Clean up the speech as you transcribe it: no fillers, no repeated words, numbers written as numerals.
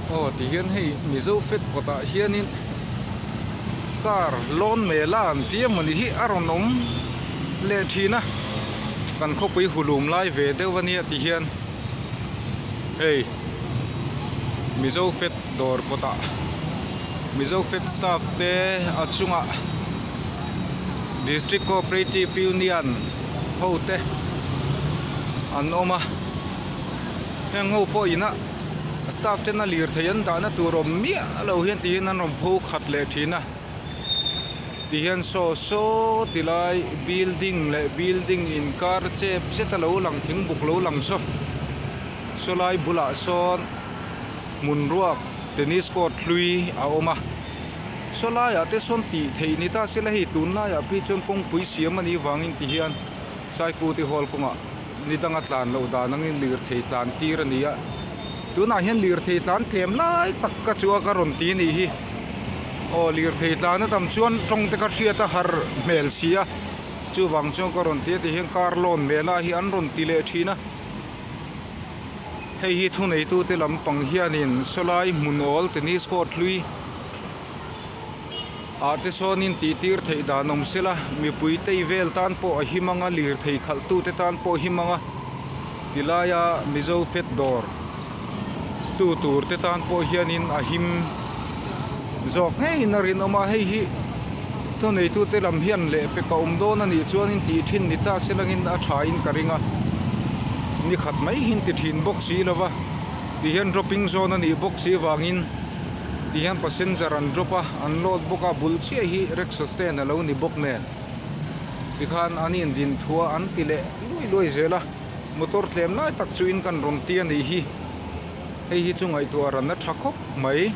Aw ti hian hei Mizo Fed kawtah hianin car lawn mela an ti emawni hi a rawn awm leh thin a kan khawpui hulum lai ve deuh ania ti hian hei Mizo Fed dawr kawtah Mizo Fed staff te a chungah District Cooperative Union ho te an awm a heng ho pawh ina staff ten a lirthei an dahna tur awm miah lo hian ti hian an rawn pho khat leh thin a ti hian saw saw ti lai building leh building inkar chep zet a lo lang thing buk lo lang saw saw lai bulah sawn hmun ruak tennis court hlui a awm a saw laiah te sawn tih theih ni ta se la hei tunlaiah phei chuan kawngpui siam a nih vangin ti hian Saikuti hall kawngah ni danga tlan loh dan angin lirthei tlan tir a ni a tunah hian lirthei tlan tlem lai tak ka chu a ka rawn ti a nih hi aw lirthei tlan a tam chuan tawng te ka hriat a har hmel si a chuvang chuan ka rawn ti a tihian car loan mela hi an rawn ti leh thin a hei hi thuneitute lampang hianin sawlai hmun awl tennis court hlui. Ah te sawnin tih tir theih dan awm se la mipui tei vel tan pawh a him ang a lirthei khalh tu te tan pawh a him ang a tilaia Mizo Fed dawr tu tur te tan pawh hianin a him zawk ngeiin a rinawm a hei hi thuneitu te lam hian leh pek a awm dawn a nih chuanin tih thin ni ta se langin a tha in ka ring a ni khat mai hi an ti thin bawk si lo va tihian dropping zone a nih bawk si avangin. Ti hian passenger an drop a, an load bawk a, bul chiah hi rickshaw stand a lo ni bawk nen. Tikhan an indin thu a, an ti leh luai luai zel a, motor tlem lai tak chu in kan rawn ti a nih hi. Hei hi chu ngaihtuah ran a tha khawp mai.